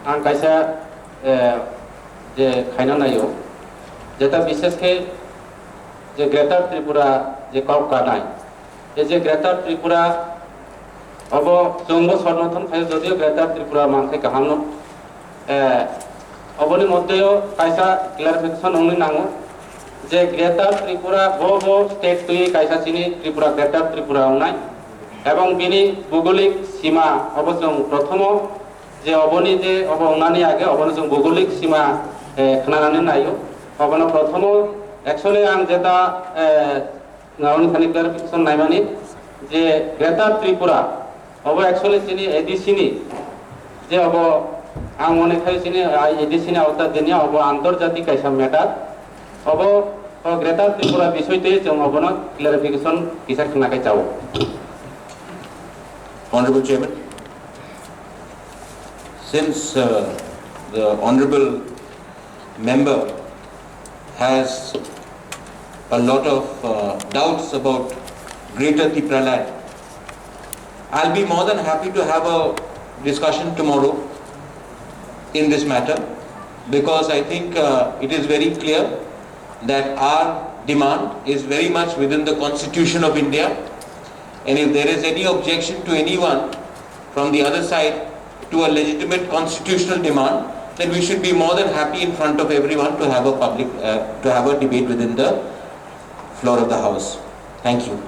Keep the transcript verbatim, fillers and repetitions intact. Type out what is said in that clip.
Ang kaisa, eh, je khaina naio, jeta bishesh khe je Greater Tripura je kok kanai, je, je Greater Tripura obo chwngbo somorthon khaio, jodio Greater Tripura mankhe kahamno. Eh, oboni moddheo kaisa clarification wngwi nango je Greater Tripura bo, bo state twi kaisa chini Tripura, Greater Tripura wngnai, ebong bini bhugolik sima obo chwng prothomo je oboni je obo wngnani age obono chwng bhugolik sima, eh, khnanani naio. Obono prothomo actually ang jeta, eh, Nang thani clarification naimani je Greater Tripura obo actually chini A D C ni je obo ang mone khai chini, ah, A D C ni awta denia obo antarjatik kaisa matter obo, o Greater Tripura bisoi twi chwng obono clarification kisa khna khai chao. Honorable Chairman, since uh, the Honorable member has a lot of uh, doubts about Greater Tipraland, I'll be more than happy to have a discussion tomorrow in this matter, because I think uh, it is very clear that our demand is very much within the Constitution of India, and if there is any objection to anyone from the other side to a legitimate constitutional demand, then we should be more than happy in front of everyone to have a public, uh, to have a debate within the floor of the House. Thank you.